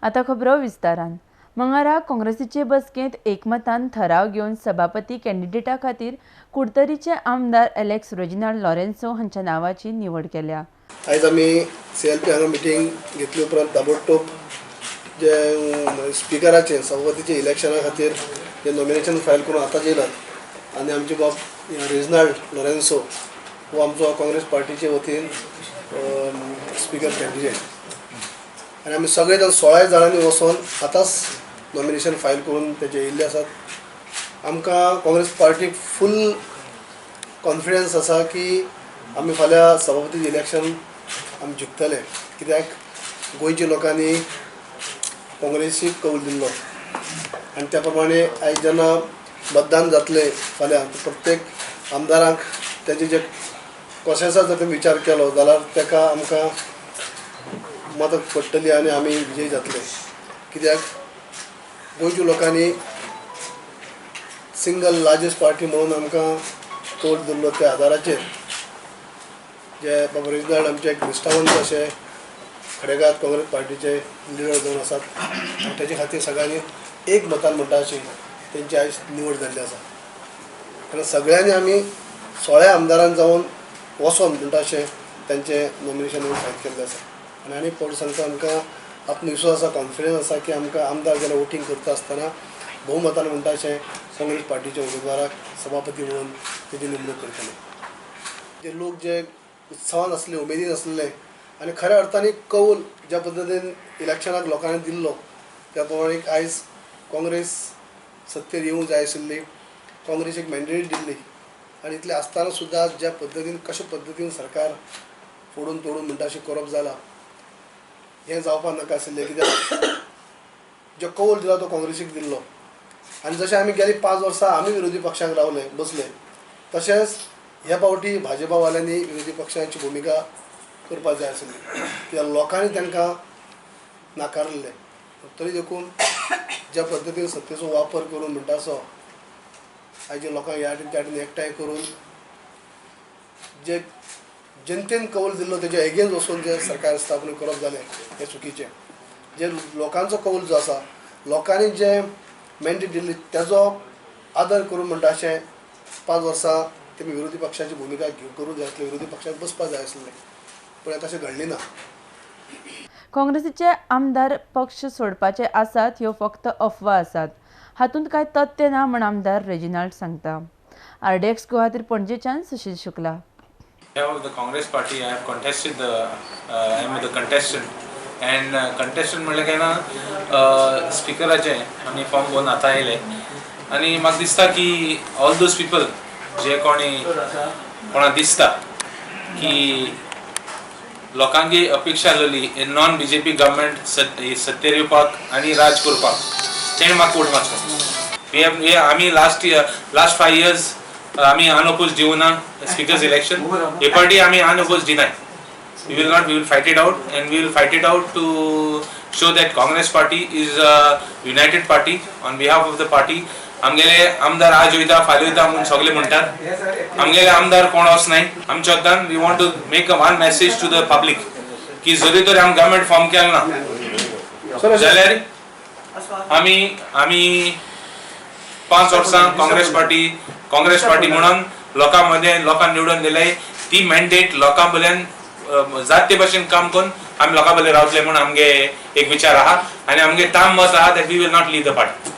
आतां खबरो विस्तारान. मंगळारा काँग्रेसीचे बसकेंत एकमतान थराव घेवन सभापती कॅन्डिडेटा खातीर कुडतरीचे आमदार एलेक्स रेजिनाल्ड लॉरेन्सो हांच्या नांवाची निवड केल्या. आयज आमी सीएलपी हांगा मिटींग घेतली उपरांत ताबडतोब जे स्पिकराचे सभापतीचे इलेक्शना खातीर जे नॉमिनेशन फायल करून आतांच येयलात आनी आमचे बाब रेजिनाल्ड लॉरेन्सो हो आमचो काँग्रेस पार्टीचे वतीन स्पिकर कॅन्डिडेट आनी आमी सगळे जाण 16 जाणांनी वचोन आतांच नॉमिनेशन फायल करून तेजे येयल्ले आसात. आमकां काँग्रेस पार्टीक फूल कॉन्फिडन्स आसा की आमी फाल्यां सभापती इलेक्शन आमी जिखतले, कित्याक गोंयच्या लोकांनी काँग्रेसीक कौल दिल्लो आनी त्या प्रमाणे आयज जेन्ना मतदान जातलें फाल्यां, प्रत्येक आमदारांक तेजे जे प्रोसेसाचो जर विचार केलो जाल्यार ताका आमकां मदत पडटली आनी आमी विजयी जातले, कित्याक गोंयच्या लोकांनी सिंगल लार्जस्ट पार्टी म्हणून आमकां कौल दिल्लो. त्या आदाराचेर जे बाबा रेजिनाल्ड आमचे एक निश्ठावंत अशे खडेगांठ काँग्रेस पार्टीचे लिडर जावन आसात आनी तेजे खातीर सगळ्यांनी एक मतान म्हणटा अशी तेंची आयज निवड जाल्ली आसा. कारण सगळ्यांनी आमी 16 आमदारान जावन वचोन म्हणटा अशें तेंचें नॉमिनेशन फायल केल्लें आसा. आनी आनी एक फावट सांगता, आमकां आत्मविश्वास आसा, कॉन्फिडन्स आसा की आमकां आमदार जेन्ना वोटींग करता आसतना बहुमतान म्हणटा अशें काँग्रेस पार्टीच्या उमेदवाराक सभापती म्हणून तेजी नेमणूक करतले. जे लोक जे उत्साहान आसले, उमेदीन आसले आनी खऱ्या अर्थान एक कौल ज्या पद्दतीन इलेक्शनाक लोकांनी दिल्लो त्या प्रमाणे आयज काँग्रेस सत्तेर येवंक जाय आशिल्ली, काँग्रेसीक मॅन्डेट दिल्ली आनी इतलें आसतना सुद्दां ज्या पद्दतीन कशा पद्दतीन सरकार फोडून तोडून म्हणटा अशें करप जालां, हें जावपाक नाका आशिल्लें, कित्याक जो कौल दिला तो काँग्रेसीक दिल्लो आनी जशें आमी गेली 5 वर्सां आमी विरोधी पक्षांक रावले बसले, तशेंच ह्या फावटी भाजपावाल्यांनी विरोधी पक्षांची भुमिका करपाक जाय आशिल्ली, कित्याक लोकांनी तांकां नाकारलें. तरी देखून ज्या पद्दतीन सत्तेचो वापर करून म्हणटा असो आयज लोकांक ह्या वटेन त्या वटेन एकठांय करून जे जनतेन कौल दिल्लो तेज्या एगेन्स्ट वचून जे सरकार स्थापन करप जालें हें चुकीचें. जे लोकांचो कौल जो आसा, लोकांनी जे मॅन्डेट दिल्ली तेजो आदर करून म्हणटा अशें 5 वर्सां तेमी विरोधी पक्षाची भुमिका करूंक जाय आसली, विरोधी पक्षाक बसपाक जाय आसलें, पूण हें तशें घडलें ना. काँग्रेसीचे आमदार पक्ष सोडपाचे आसात ह्यो फक्त अफवा आसात, हातूंत कांय तथ्य ना म्हण आमदार रेजिनाल्ड सांगता. आरडीएक्स गोवा खातीर पणजेच्यान सुशील Shukla. Of the Congress party, I have contested the, I am the contestant and contestant म्हणल्यार काय ना, स्पिकराचे आमी फॉर्म भरून आतां येयले आनी म्हाका दिसता की ऑल those people जे कोणी कोणाक दिसता की लोकांकी अपेक्षा आसलेली नॉन बीजेपी गव्हर्मेंट सत्तेर येवपाक आनी राज करपाक, तेणें म्हाका वोट मारचो. आमी लास्ट इयर, लास्ट 5 इयर्स आमी अनओपोज दिवना स्पिकर्स इलेक्शन, हे पार्टी आमी अनओपोज दिनाय. We will not, we will fight it out and we will fight it out to show that Congress party is a united party. On behalf of the party, आमगेले आमदार आज वयता फाल्यां वयता म्हूण सगळे म्हणटात, आमगेले आमदार कोण वचनाय. आमच्या वतान we want to make a one message to the public की जरी तर आमी गव्हर्मेंट फॉर्म केलें ना जाल्यार आमी 5 वर्सां काँग्रेस पार्टी म्हणून लोकां मदें लोकांक निवडून दिले, ती मॅन्डेट लोकां बल्यान जात ते भशेन काम करून आमी लोकां बल्यान रावतले म्हूण आमगे एक विचार आहा आनी आमगे ठाम मत आहा that we will not leave the party.